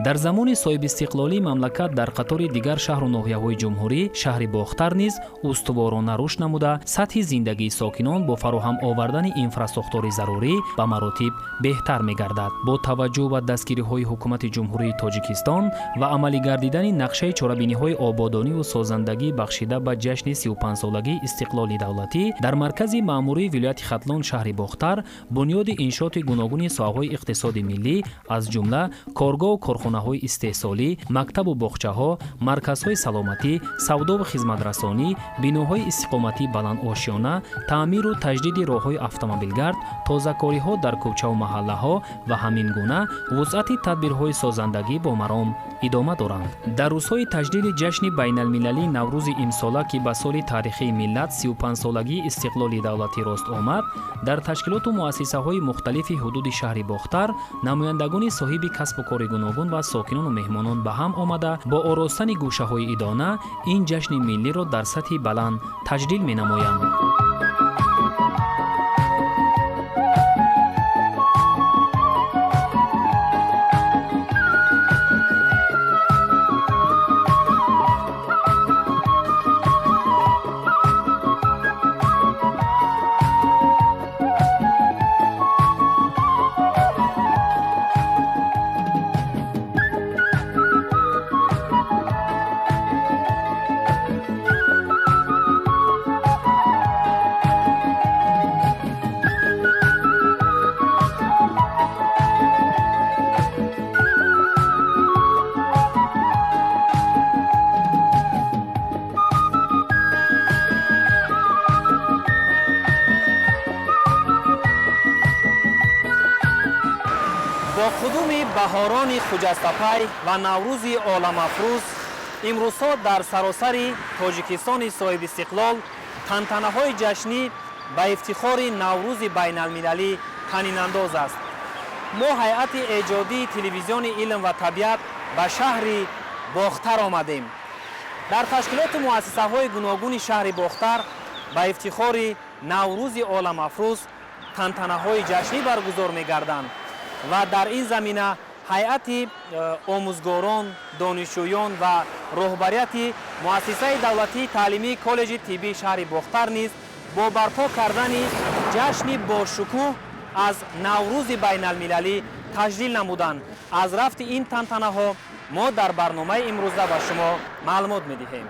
Дар замони соҳибистиқлолии мамлакат дар қатори дигар шаҳру ноҳияҳои ҷумҳурӣ шаҳри Бохтар низ устуворона рушд намуда, сатҳи зиндагии сокинон бо фароҳам овардани инфрасохтори зарурӣ ба маротиб беҳтар мегардад. Бо таваҷҷӯҳ ба дастгириҳои ҳукумати Ҷумҳурии Тоҷикистон ва амалӣ гардидани нақшаи чорабиниҳои ободониву созандагӣ бахшида ба ҷашни 35-солагии истиқлоли давлатӣ дар маркази маъмурии вилояти Хатлон шаҳри Бохтар бунёди иншооти гуногуни соҳаҳои иқтисоди миллӣ, аз ҷумла коргоҳу корхонаҳои истеҳсолӣ, мактабу боғчаҳо, марказҳои саломатӣ, савдову хизматрасонӣ, биноҳои истиқоматии баландошёна, таъмиру таҷдиди роҳҳои автомобилгард, тозакориҳо дар кӯчаву маҳаллаҳо ва ҳамин гуна вусъати тадбирҳои созандагӣ бо маром идома доранд. Дар рӯзҳои таҷлили ҷашни байналмилалии Наврӯзи имсола, ки ба соли таърихии миллат 35-солагии истиқлоли давлатӣ рост омад, дар ташкилоту муассисаҳои мухталифи ҳудуди шаҳри Бохтар намояндагони соҳиби касбу кори гуногун ва сокинону меҳмонон ба ҳам омада, бо оростани гӯшаҳои идона ин ҷашни миллиро дар сатҳи баланд таҷлил менамоянд. Бо қудуми баҳорони хуҷастапай ва Наврӯзи оламафрӯз имрӯзҳо дар саросари Тоҷикистони соҳибистиқлол тантанаҳои ҷашнӣ ба ифтихори Наврӯзи байналмилалӣ танинандоз аст. Мо ҳайати эҷодии телевизиони «Илм ва табиат» ба шаҳри Бохтар омадем. Дар ташкилоту муассисаҳои гуногуни шаҳри Бохтар ба ифтихори Наврӯзи оламафрӯз тантанаҳои ҷашнӣ баргузор мегарданд ва дар ин замина ҳайати омӯзгорон, донишҷӯён ва роҳбарияти муассисаи давлатии таълимии коллеҷи тиббии шаҳри Бохтар низ бо барпо кардани ҷашни бошукӯҳ аз Наврӯзи байналмилалӣ таҷлил намуданд. Аз рафти ин тантанаҳо мо дар барномаи имрӯза ба шумо маълумот медиҳем.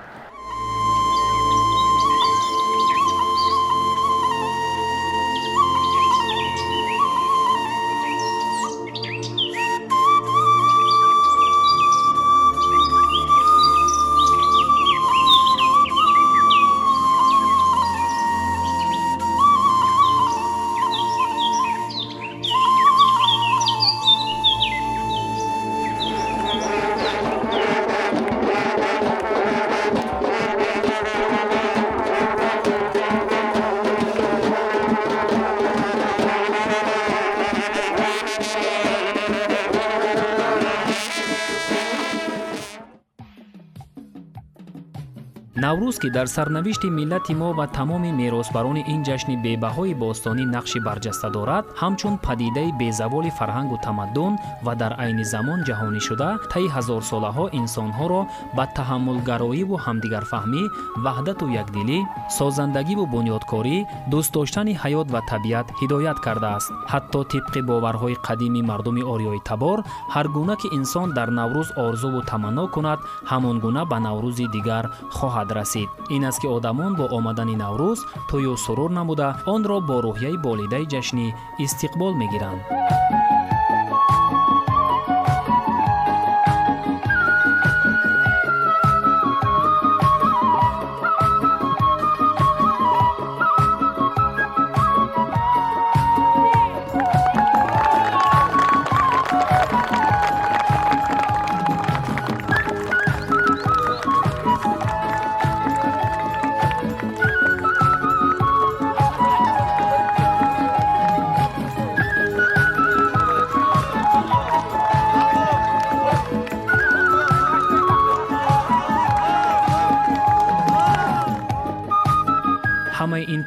Наврӯз, ки дар сарнавишти миллати мо ва тамоми меросбарони ин ҷашни бебаҳои бостонӣ нақши барҷаста дорад, ҳамчун падидаи безаволи фарҳангу тамаддун ва дар айни замон ҷаҳонӣ шуда, таи ҳазорсолаҳо инсонҳоро ба таҳаммулгароиву ҳамдигарфаҳмӣ, ваҳдату якдилӣ, созандагиву бунёдкорӣ, дӯст доштани ҳаёт ва табиат ҳидоят кардааст. Ҳатто тибқи боварҳои қадими мардуми ориёитабор, ҳар гуна ки инсон дар Наврӯз орзуву таманно кунад, ҳамон гуна ба Наврӯзи дигар хоҳад расид. Ин аст, ки одамон бо омадани Наврӯз тӯю сурур намуда, онро бо рӯҳияи болидаи ҷашнӣ истиқбол мегиранд.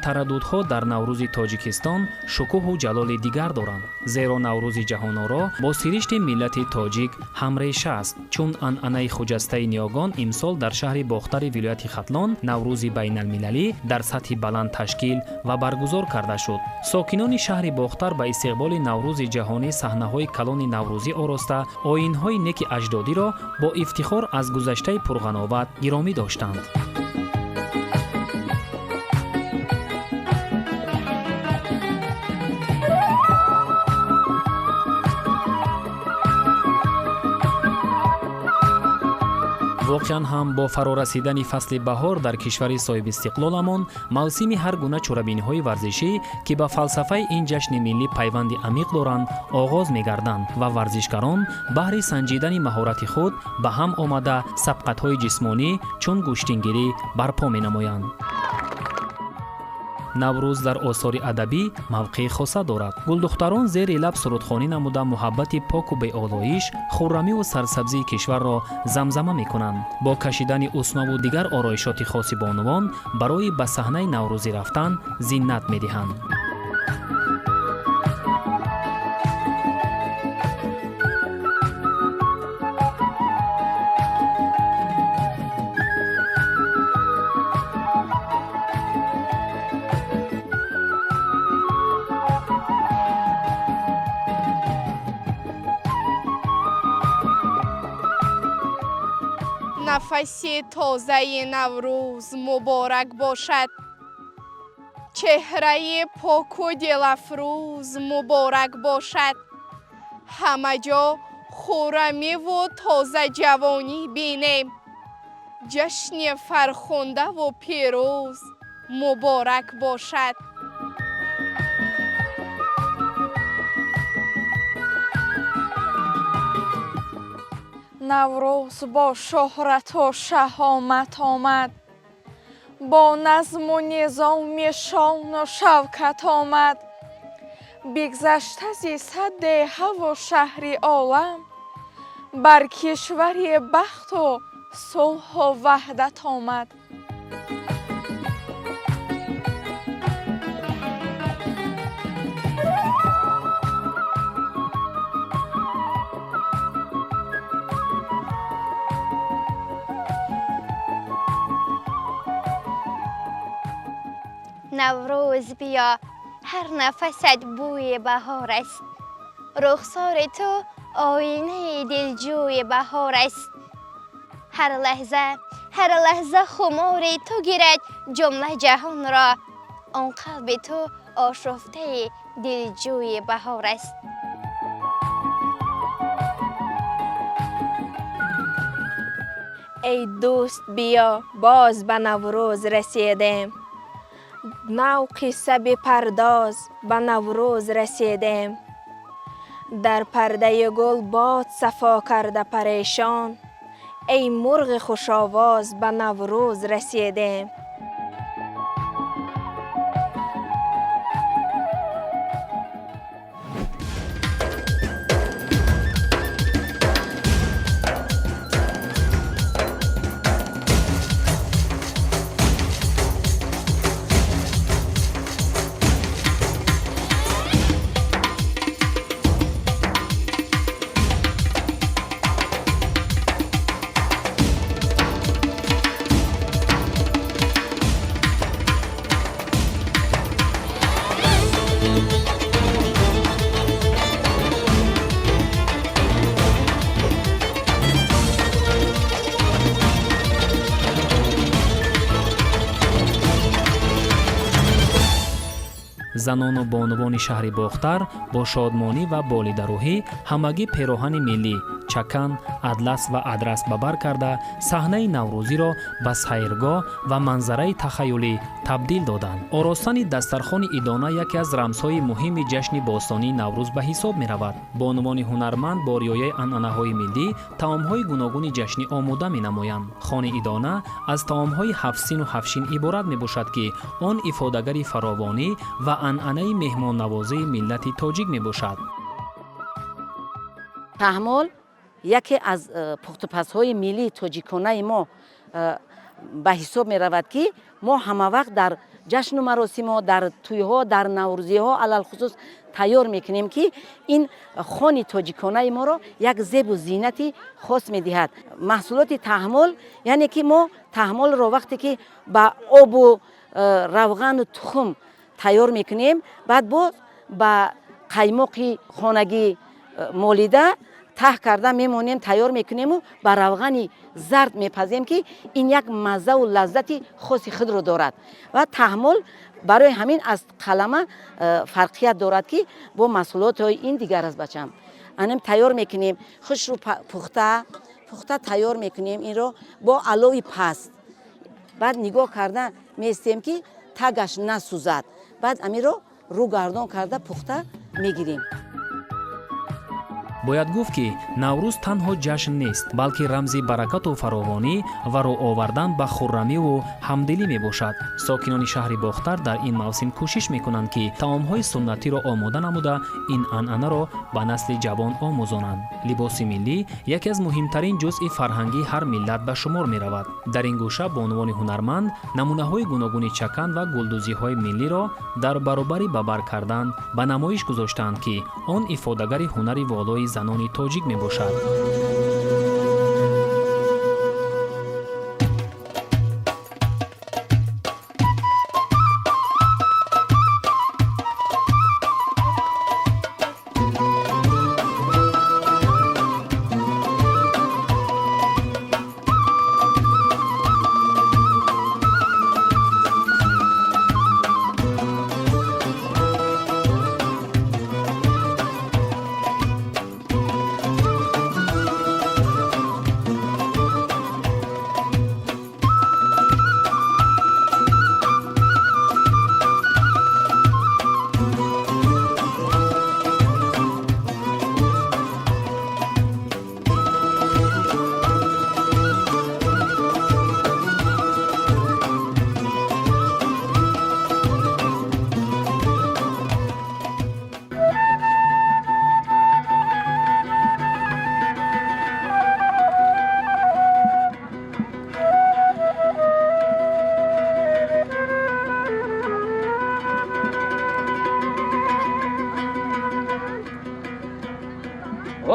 Тараддудҳо дар Наврӯзи Тоҷикистон шукӯҳу ҷалоли дигар доранд, зеро Наврӯзи ҷаҳоноро бо сиришти миллати тоҷик ҳамреша аст. Чун анъанаи хуҷастаи ниёгон, имсол дар шаҳри Бохтари вилояти Хатлон Наврӯзи байналмилалӣ дар сатҳи баланд ташкил ва баргузор карда шуд. Сокинони шаҳри Бохтар ба истиқболи Наврӯзи ҷаҳонӣ саҳнаҳои калони наврӯзӣ ороста, оинҳои неки аҷдодиро бо ифтихор аз гузаштаи пурғановат гиромӣ доштанд. Воқеан ҳам, бо фарорасидани фасли баҳор дар кишвари соҳибистиқлоламон мавсими ҳар гуна чорабиниҳои варзишӣ, ки ба фалсафаи ин ҷашни миллӣ пайванди амиқ доранд, оғоз мегарданд ва варзишгарон баҳри санҷидани маҳорати худ ба ҳам омада, сабқатҳои ҷисмонӣ чун гӯштингирӣ барпо менамоянд. Наврӯз дар осори адабӣ мавқеи хоса дорад. Гулдухтарон зери лаб сурудхонӣ намуда, муҳаббати поку беолоиш, хуррамиву сарсабзии кишварро замзама мекунанд. Бо кашидани усмаву дигар ороишоти хоси бонувон барои ба саҳнаи наврӯзӣ рафтан зиннат медиҳанд. Нафаси тозаи Наврӯз муборак бошад, чеҳраи поку дилафрӯз муборак бошад. Ҳама ҷо хуррамиву тозаҷавонӣ бинем, ҷашни фархундаву пирӯз муборак бошад. Наврӯз бо шӯҳрату шаҳомат омад, бо назму низоми шону шавкат омад. Бигзашта зи сад деҳаву шаҳри олам, бар кишвари бахту сулҳу ваҳдат омад. Наврӯз биё, ҳар нафасат бӯи баҳор аст, рухсори ту оинаи дилҷӯи баҳор аст. Ҳар лаҳза, ҳар лаҳза хумори ту гирад ҷумла ҷаҳонро, он қалби ту ошуфтаи дилҷӯи баҳор аст. Эй дӯст, биё, боз ба Наврӯз расидем, нав қисса бипардоз, ба Наврӯз расидем. Дар пардаи гул бод сафо карда парешон, эй мурғи хушовоз, ба Наврӯз расидем. Занону бонувони шаҳри Бохтар бо шодмонӣ ва болидарӯҳӣ ҳамагӣ пероҳани миллӣ, чакан, атлас ва адрас ба бар карда, саҳнаи наврӯзиро ба сайргоҳ ва манзараи тахаюлӣ табдил доданд. Оростани дастархони идона яке аз рамзҳои муҳими ҷашни бостонии Наврӯз ба ҳисоб меравад. Бонувони ҳунарманд бо риояи анъанаҳои миллӣ таомҳои гуногуни ҷашнӣ омода менамоянд. Хони идона аз таомҳои ҳафтсину ҳафтшин иборат мебошад, ки он ифодагари фаровонӣ ва анъанаи меҳмоннавозии миллати тоҷик мебошад. Таҳмол яке аз пухтупазҳои миллии тоҷиконаи мо ба ҳисоб меравад, ки мо ҳамавақт дар Ҷашну маросимҳо, дар тӯйҳо, дар наврӯзиҳо алалхусус тайёр мекунем, ки ин хони тоҷиконаи моро як зебу зинати хос медиҳад. Маҳсулоти таҳмол, яъне ки мо таҳмолро вақте ки ба обу равғану тухм тайёр мекунем, баъд боз ба қаймоқи хонагӣ молида таҳ карда мемонем, тайёр мекунему ба равғани зард мепазем, ки ин як маззаву лаззати хоси худро дорад. Ва таҳмол барои ҳамин аз қалама фарқият дорад, ки бо маҳсулотҳои ин дигар аст. Бачам, анем тайёр мекунем, хушрӯ пухта пухта тайёр мекунем инро бо алови паст. Баъд нигоҳ карда меистем, ки тагаш насӯзад. Баъд амиро рӯ гардон карда пухта мегирем. Бояд гуфт, ки Наврӯз танҳо ҷашн нест, балки рамзи баракату фаровонӣ ва рӯ овардан ба хуррамиву ҳамдилӣ мебошад. Сокинони шаҳри Бохтар дар ин мавсим кӯшиш мекунанд, ки таомҳои суннатиро омода намуда, ин анъанаро ба насли ҷавон омӯзонанд. Либоси миллӣ яке аз муҳимтарин ҷузъи фарҳангии ҳар миллат ба шумор меравад. Дар ин гӯша бонувони ҳунарманд намунаҳои гуногуни чакан ва гулдӯзиҳои миллиро дар баробари ба бар кардан ба намоиш гузоштаанд, ки он ифодагари ҳунари волои занони тоҷик мебошад.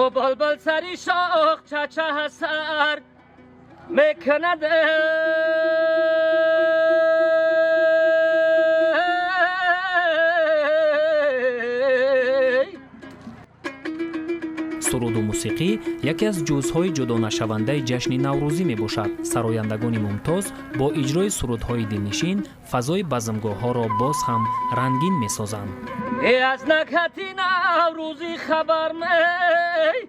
او بلبل سری شاخ چچه سر میکند. Суруду мусиқӣ яке аз ҷузъҳои ҷудонашавандаи ҷашни наврӯзӣ мебошад. Сарояндагони мумтоз бо иҷрои сурудҳои дилнишин фазои базмгоҳҳоро боз ҳам рангин месозанд. Аз накҳати наврӯзӣ хабар мекунад.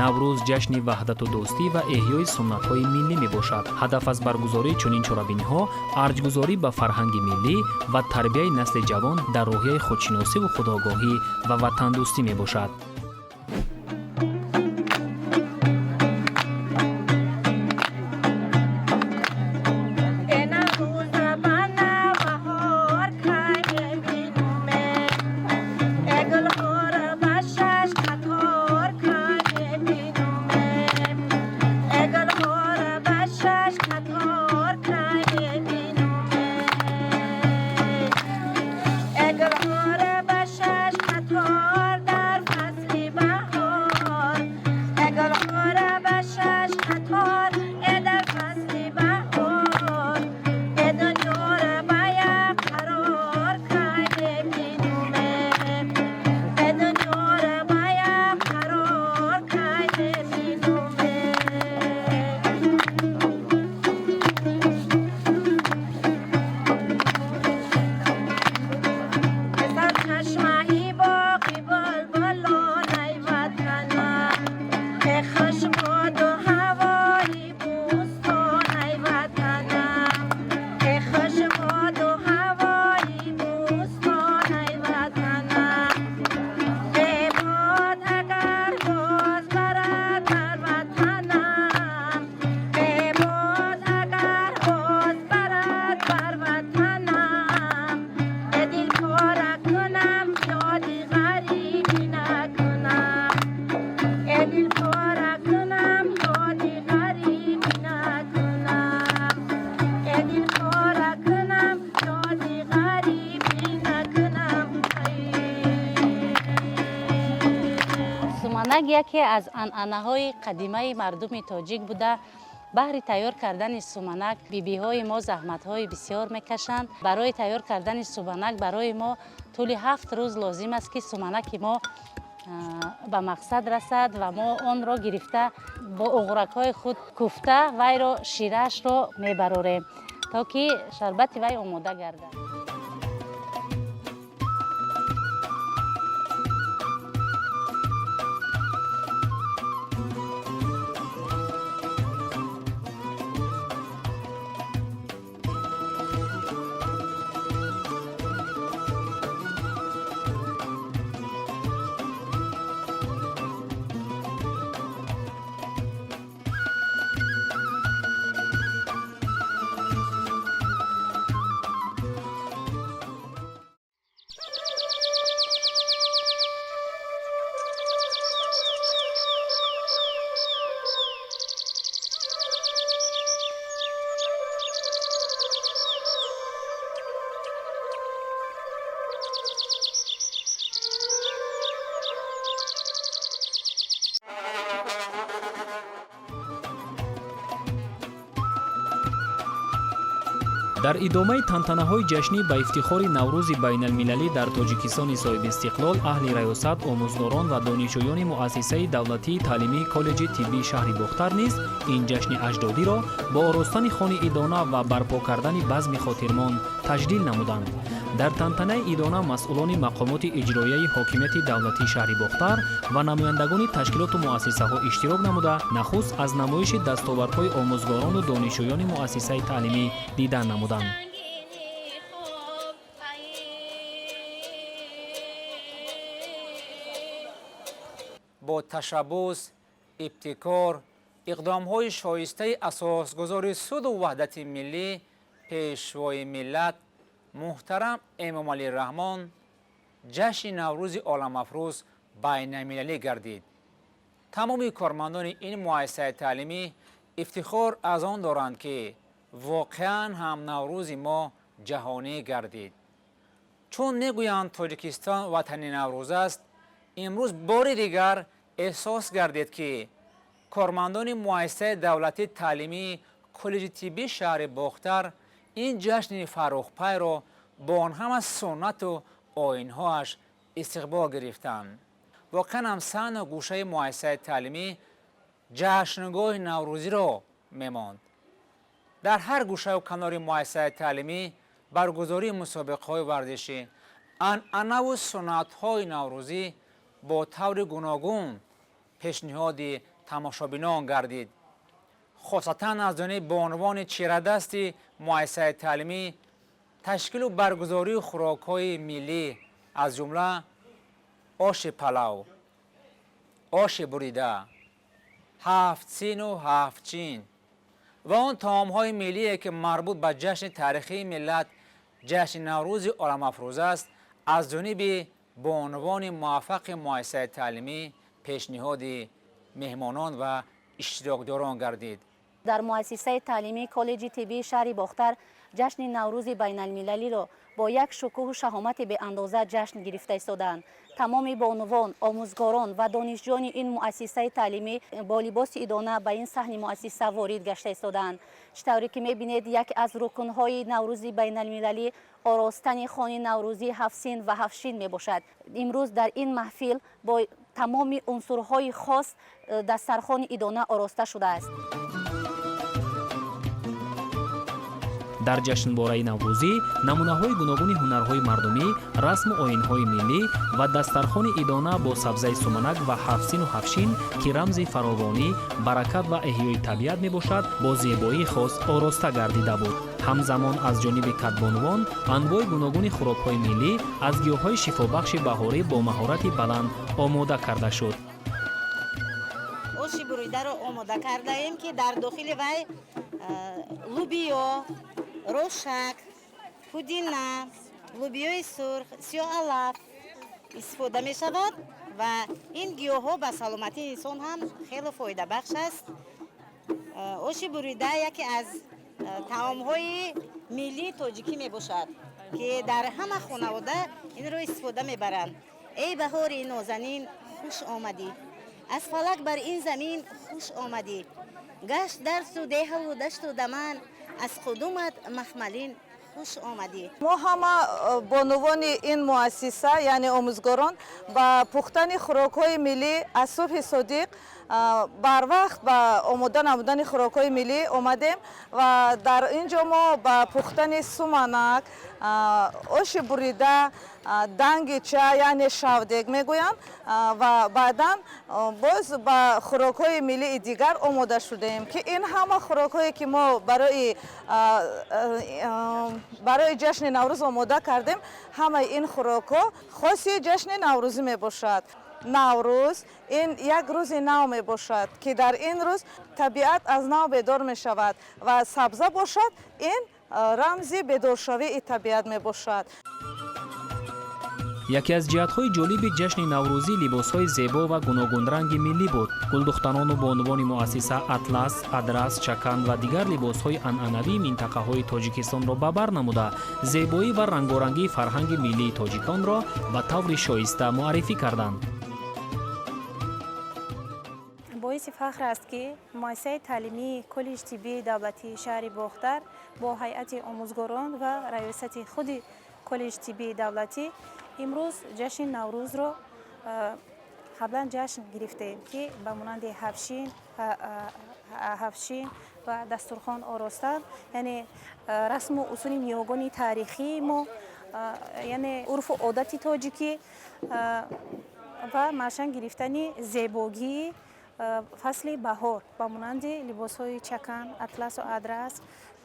Наврӯз ҷашни ваҳдату дӯстӣ ва эҳёи суннатҳои миллӣ мебошад. Ҳадаф аз баргузории чунин чорабиниҳо арҷгузорӣ ба фарҳанги миллӣ ва тарбияи насли ҷавон дар рӯҳияи худшиносиву худогоҳӣ ва ватандӯстӣ мебошад. گلها را به شش قطار در فصل Суманак яке аз анъанаҳои қадимаи мардуми тоҷик буда, баҳри тайёр кардани суманак бибиҳои мо заҳматҳои бисёр мекашанд. Барои тайёр кардани суманак барои мо тӯли 7 рӯз лозим аст, ки суманаки мо ба мақсад расад ва мо онро гирифта бо уғракҳои худ куфта вайро шираашро мебарорем, то ки шарбати вай омода гардад. Дар идомаи тантанаҳои ҷашнӣ ба ифтихори Наврӯзи байналмилалӣ дар Тоҷикистони соҳибистиқлол аҳли раёсат, омӯзгорон ва донишҷӯёни муассисаи давлатии таълимии коллеҷи тиббии шаҳри Бохтар низ ин ҷашни аҷдодиро бо оростани хони идона ва барпо кардани базми хотирмон таҷлил намуданд. Дар тантанаи идона масъулони мақомоти иҷроияи ҳокимияти давлатии шаҳри Бохтар ва намояндагони ташкилоту муассисаҳо иштирок намуда, нахуст аз намоиши дастовардҳои омӯзгорону донишҷӯёни муассисаи таълимӣ дидан намуданд. Бо ташаббус, ибтикор, иқдомҳои шоистаи асосгузори суду ваҳдати миллӣ, пешвои миллат муҳтарам Эмомалӣ Раҳмон ҷашни Наврӯзи оламафрӯз байналмилалӣ гардид. Тамоми кормандони ин муассисаи таълимӣ ифтихор аз он доранд, ки воқеан ҳам Наврӯзи мо ҷаҳонӣ гардид. Чун мегӯянд, Тоҷикистон ватани Наврӯз аст, имрӯз бори дигар эҳсос гардид, ки кормандони муассисаи давлатии таълимии коллеҷи тиббии шаҳри Бохтар ин ҷашни фаррухпайро бо он ҳама суннату оинҳоаш истиқбол гирифтанд. Воқеан ҳам саҳну гӯшаи муассисаи таълимӣ ҷашнгоҳи наврӯзиро мемонд. Дар ҳар гӯшаю канори муассисаи таълимӣ баргузории мусобиқаҳои варзишӣ, анъанаву суннатҳои наврӯзӣ бо таври гуногун пешниҳоди тамошобинон гардид. Хосатан аз ҷониби бонувони чирадасти муассисаи таълимӣ ташкилу баргузории хӯрокҳои миллӣ, аз ҷумла оши палав, оши бурида, ҳафт сину ҳафт чин ва он таомҳои миллие, ки марбут ба ҷашни таърихии миллат, ҷашни Наврӯзи оламафрӯз аст, аз ҷониби бонувони муваффақи муассисаи таълимӣ пешниҳоди меҳмонон ва иштирокдорон гардид. Дар муассисаи таълимии коллеҷи тиббии шаҳри Бохтар ҷашни Наврӯзи байналмилалиро бо як шукӯҳу шаҳомати беандоза ҷашн гирифта истодаанд. Тамоми бонувон, омӯзгорон ва донишҷӯёни ин муассисаи таълимӣ бо либоси идона ба ин саҳни муассиса ворид гашта истодаанд. Чӣ тавре ки мебинед, яке аз рукнҳои Наврӯзи байналмилалӣ оростани хони наврӯзӣ ҳафтсин ва ҳафтшин мебошад. Имрӯз дар ин маҳфил бо тамоми унсурҳои хос дастархони идона ороста шудааст. Дар ҷашнвораи наврӯзӣ намунаҳои гуногуни ҳунарҳои мардумӣ, расму оинҳои миллӣ ва дастархони идона бо сабзаи суманак ва ҳафтсину ҳафтшин, ки рамзи фаровонӣ, баракат ва эҳёи табиат мебошад, бо зебоии хос ороста гардида буд. Ҳамзамон аз ҷониби кадбонувон анвои гуногуни хӯрокҳои миллӣ аз гиёҳҳои шифобахши баҳорӣ бо маҳорати баланд омода карда шуд. Оши буридаро омода кардаем, ки дар дохили вай лубиё, рошак, пудина, лубиёи сурх, сиёҳалаф истифода мешавад ва ин гиёҳҳо ба саломатии инсон ҳам хеле фоидабахш аст. Оши бурида яке аз таомҳои миллии тоҷикӣ мебошад, ки дар ҳама хонавода инро истифода мебаранд. Эй баҳори нозанин, хуш омадӣ, Аз фалак бар ин замин хуш омадӣ. Гашт дарсу деҳаву дашту даман, аз қудумат махмалин хуш омадӣ. Мо ҳама бонувони ин муассиса, яъне омӯзгорон, ба пухтани хӯрокҳои миллӣ аз субҳи содиқ барвақт ба омода намудани хӯрокҳои миллӣ омадем ва дар ин ҷо мо ба пухтани суманак, оши бурида, данги ча, яъне шавдег мегӯянд, ва баъдан боз ба хӯрокҳои миллии дигар омода шудаем, ки ин ҳама хӯрокҳое ки мо барои ҷашни Наврӯз омода кардем, ҳамаи ин хӯрокҳо хоси ҷашни наврӯзӣ мебошад. Наврӯз ин як рӯзи нав мебошад, ки дар ин рӯз табиат аз нав бедор мешавад ва сабза бошад, ин рамзи бедоршавии табиат мебошад. Яке аз ҷиҳатҳои ҷолиби ҷашни наврӯзӣ либосҳои зебо ва гуногунранги миллӣ буд. Гулдухтарону бонувони муассиса атлас, адрас, чакан ва дигар либосҳои анъанавии минтақаҳои Тоҷикистонро ба бар намуда, зебоӣ ва рангорангии фарҳанги миллии тоҷиконро ба таври шоиста муаррифӣ карданд. Боиси фахр аст, ки муассисаи таълимии Коллеҷи тиббии давлатии шаҳри Бохтар бо ҳайати омӯзгорон ва раёсати худи Коллеҷи тиббии давлатӣ имрӯз ҷашни Наврӯзро қаблан ҷашн гирифтем, ки ба монанди ҳафтшин ва дастурхон оростанд, яъне расму усули ниёгони таърихии мо, яъне урфу одати тоҷикӣ ва машан гирифтани зебогии фасли баҳор ба монанди либосҳои чакан, атласу адрас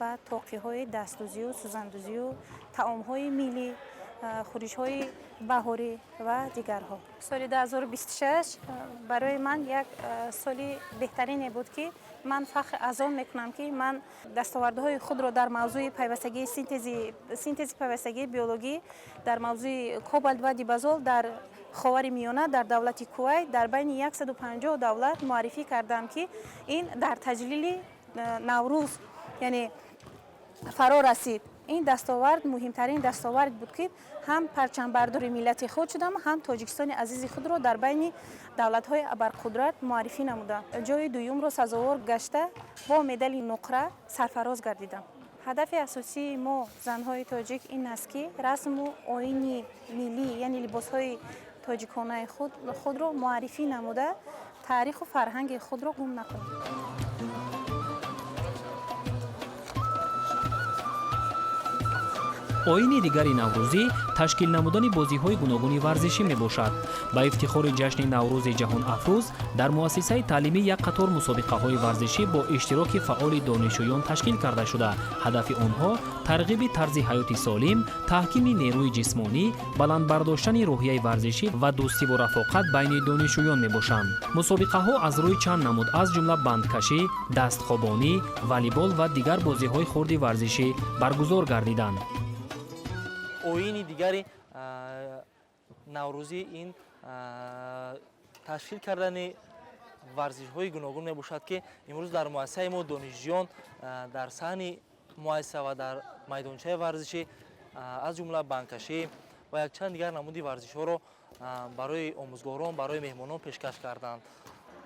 ва тоқиҳои дастдӯзию сӯзандӯзию таомҳои миллӣ, хӯришҳои баҳорӣ ва дигарҳо. Соли 2026 барои ман як соли беҳтарине буд, ки ман фахр аз он мекунам, ки ман дастовардҳои худро дар мавзӯи пайвастагии синтези пайвастагии биологӣ дар мавзӯи кобальт ва дибазол дар Ховари Миёна, дар давлати Кувайт, дар байни 150 давлат муаррифӣ кардам, ки ин дар таҷлили Наврӯз, яъне фаро расид. Ин дастовард муҳимтарин дастовард буд, ки ҳам парчамбардори миллати худ шудам, ҳам Тоҷикистони азизи худро дар байни давлатҳои абарқудрат муаррифӣ намудам. Ҷои дуюмро сазовор гашта, бо медали нуқра сарфароз гардидам. Ҳадафи асосии мо, занҳои тоҷик, ин аст, ки расму оини миллӣ, яъне либосҳои тоҷиконаи худро муаррифӣ намуда, таъриху фарҳанги худро гум накунем. Оини дигари наврӯзӣ ташкил намудани бозиҳои гуногуни варзишӣ мебошад. Ба ифтихори ҷашни Наврӯзи ҷаҳонафрӯз дар муассисаи таълимӣ як қатор мусобиқаҳои варзишӣ бо иштироки фаъоли донишҷӯён ташкил карда шуда, ҳадафи онҳо тарғиби тарзи ҳаёти солим, таҳкими нерӯи ҷисмонӣ, баланд бардоштани рӯҳияи варзишӣ ва дӯстиву рафоқат байни донишҷӯён мебошанд. Мусобиқаҳо аз рӯи чанд намуд, аз ҷумла бандкашӣ, дастхобонӣ, волейбол ва дигар бозиҳои хурди варзишӣ баргузор гардиданд. Оини дигари наврӯзӣ ин ташкил кардани варзишҳои гуногун мебошад, ки имрӯз дар муассисаи мо донишҷӯён дар саҳни муассиса ва дар майдончаи варзишӣ, аз ҷумла бандкашӣ ва якчанд дигар намуди варзишҳоро барои омӯзгорон, барои меҳмонон пешкаш карданд.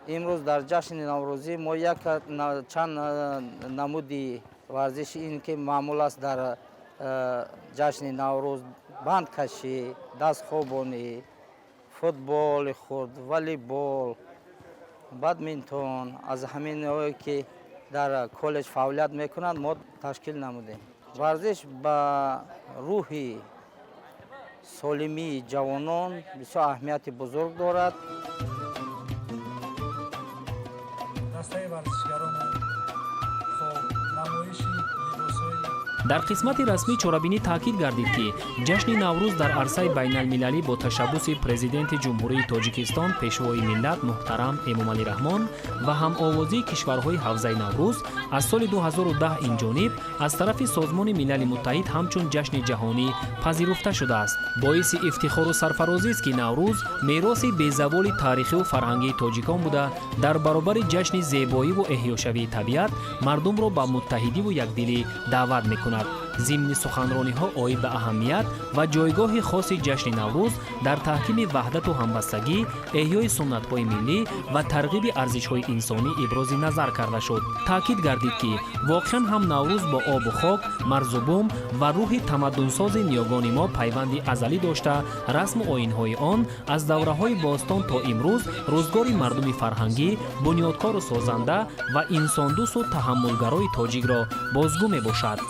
Имрӯз дар ҷашни наврӯзӣ мо як чанд намуди варзиши ин ки маъмул аст дар ҷашни Наврӯз: бандкашӣ, дастхобонӣ, футболи хурд, волейбол, бадминтон, аз ҳаминҳое ки дар коллеҷ фаъолият мекунанд, мо ташкил намудем. Варзиш ба рӯҳи солимии ҷавонон бисёр аҳамияти бузург дорад. Дастаи варзишгарону хоб намоиши либосҳои Дар қисмати расмии чорабинӣ таъкид гардид, ки ҷашни Наврӯз дар арсаи байналмилалӣ бо ташаббуси Президенти Ҷумҳурии Тоҷикистон, Пешвои миллат муҳтарам Эмомалӣ Раҳмон ва ҳамовозии кишварҳои ҳавзаи Наврӯз Аз соли 2010 ин ҷониб аз тарафи Созмони Милали Муттаҳид ҳамчун ҷашни ҷаҳонӣ пазируфта шудааст. Боиси ифтихору сарфарозист, ки Наврӯз мероси безаволи таърихиву фарҳангии тоҷикон буда, дар баробари ҷашни зебоиву эҳёшавии табиат мардумро ба муттаҳидиву якдилӣ даъват мекунад. Зимни суханрониҳо оид ба аҳамият ва ҷойгоҳи хоси ҷашни Наврӯз дар таҳкими ваҳдату ҳамбастагӣ, эҳёи суннатҳои миллӣ ва тарғиби арзишҳои инсонӣ ибрози назар карда шуд. Таъкид гардид, ки воқеан ҳам Наврӯз бо обу хок, марзу бум ва рӯҳи тамаддунсози ниёгони мо пайванди азалӣ дошта, расму оинҳои он аз давраҳои бостон то имрӯз рӯзгори мардуми фарҳангӣ, бунёдкору созанда ва инсондӯсту таҳаммулгарои тоҷикро бозгӯ мебошад.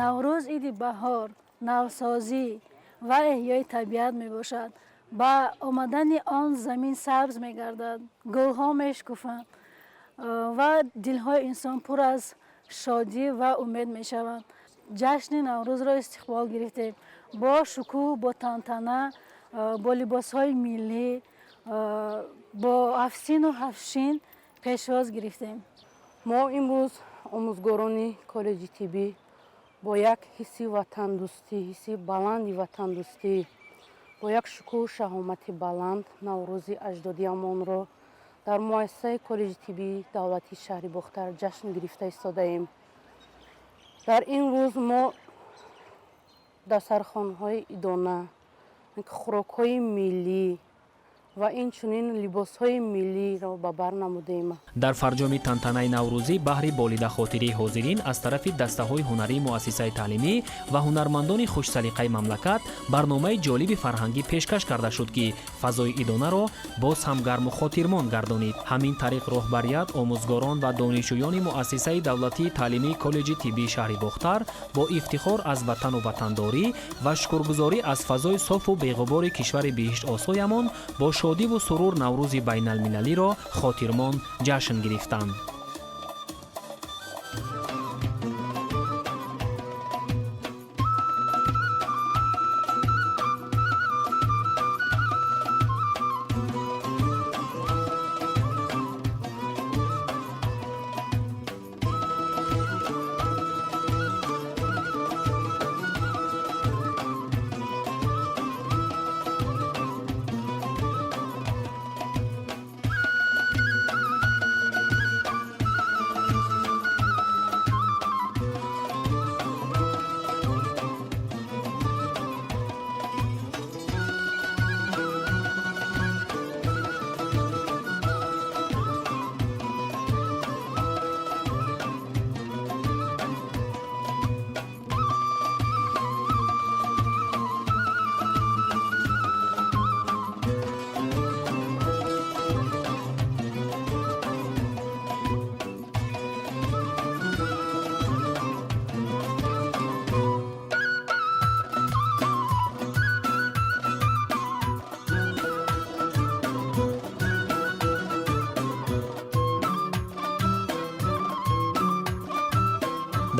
Наврӯз иди баҳор, навсозӣ ва эҳёи табиат мебошад. Ба омадани он замин сабз мегардад, гулҳо мешукуфанд ва дилҳои инсон пур аз шодӣ ва умед мешаванд. Ҷашни Наврӯзро истиқбол гирифтем бо шукӯҳ, бо тантана, бо либосҳои миллӣ, бо афсину ҳафшин пешвоз гирифтем. Мо имрӯз, омӯзгорони коллеҷи тиббӣ, бо як ҳисси ватандӯстӣ, ҳисси баланди ватандӯстӣ, бо як шукӯҳу шаҳомати баланд Наврӯзи аҷдодиамонро дар муассисаи коллеҷи тиббии давлатии шаҳри Бохтар ҷашн гирифта истодаем. Дар ин рӯз мо дастархонҳои идона, хӯрокҳои миллӣ ва инчунин либосҳои миллиро ба бар намудем. Дар фарҷоми тантанаи наврӯзӣ баҳри болидахотирии ҳозирин аз тарафи дастаҳои ҳунарии муассисаи таълимӣ ва ҳунармандони хушсалиқаи мамлакат барномаи ҷолиби фарҳангӣ пешкаш карда шуд, ки фазои идонаро боз ҳам гарму хотирмон гардонид. Ҳамин тариқ, роҳбарият, омӯзгорон ва донишҷӯёни муассисаи давлатии таълимии коллеҷи тиббии шаҳри Бохтар бо ифтихор аз ватану ватандорӣ ва шукргузорӣ аз фазои софу беғубори кишвари биҳиштосоямон бо шодиву сурур Наврӯзи байналмилалиро хотирмон ҷашн гирифтанд.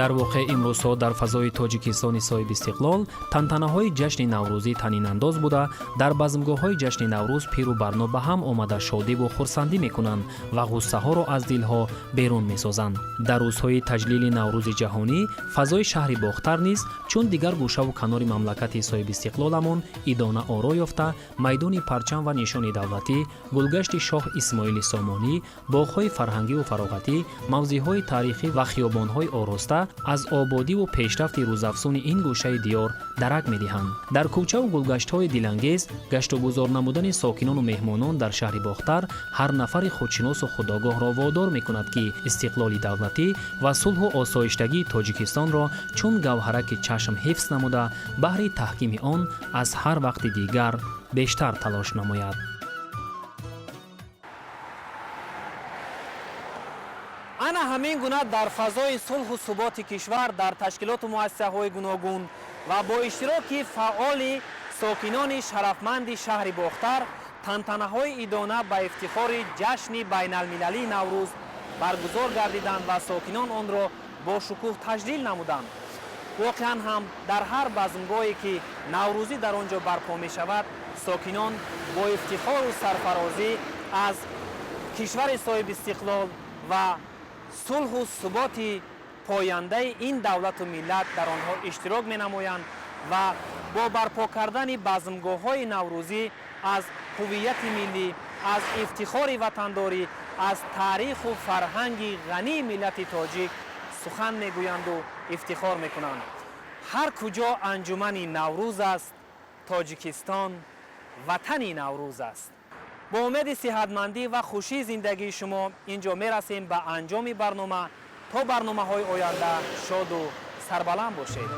Дар воқеъ, имрӯзҳо дар фазои Тоҷикистони соҳибистиқлол тантанаҳои ҷашни наврӯзӣ танинандоз буда, дар базмгоҳҳои ҷашни Наврӯз пиру барно ба ҳам омада, шодиву хурсандӣ мекунанд ва ғуссаҳоро аз дилҳо берун месозанд. Дар рӯзҳои таҷлили Наврӯзи ҷаҳонӣ фазои шаҳри Бохтар низ, чун дигар гӯшаву канори мамлакати соҳибистиқлоламон, идона оро ёфта, майдони парчам ва нишони давлатӣ, гулгашти шоҳ Исмоили Сомонӣ, боғҳои фарҳангиву фароғатӣ, мавзеъҳои таърихӣ ва хиёбонҳои ороста аз ободиву пешрафти рӯзафзуни ин гӯшаи диёр дарак медиҳанд. Дар кӯчаву гулгаштҳои дилангез гаштугузор намудани сокинону меҳмонон дар шаҳри Бохтар ҳар нафари худшиносу худогоҳро водор мекунад, ки истиқлоли давлатӣ ва сулҳу осоиштагии Тоҷикистонро чун гавҳараки чашм ҳифз намуда, баҳри таҳкими он аз ҳар вақти дигар бештар талош намояд. Ана ҳамин гуна дар фазои сулҳу суботи кишвар, дар ташкилоту муассисаҳои гуногун ва бо иштироки фаъоли сокинони шарафманди шаҳри Бохтар тантанаҳои идона ба ифтихори ҷашни байналмилалии Наврӯз баргузор гардиданд ва сокинон онро бо шукӯҳ таҷлил намуданд. Воқеан ҳам дар ҳар базмгоҳе ки наврӯзӣ дар он ҷо барпо мешавад, сокинон бо ифтихору сарфарозӣ аз кишвари соҳибистиқлол ва сулҳу суботи пояндаи ин давлату миллат дар онҳо иштирок менамоянд ва бо барпо кардани базмгоҳҳои наврӯзӣ аз ҳуввияти миллӣ, аз ифтихори ватандорӣ, аз таъриху фарҳанги ғании миллати тоҷик сухан мегӯянду ифтихор мекунанд. Ҳар куҷо анҷумани Наврӯз аст, Тоҷикистон ватани Наврӯз аст. Бо умеди сиҳатмандӣ ва хушии зиндагии шумо ин ҷо мерасем ба анҷоми барнома. То барномаҳои оянда шоду сарбаланд бошед.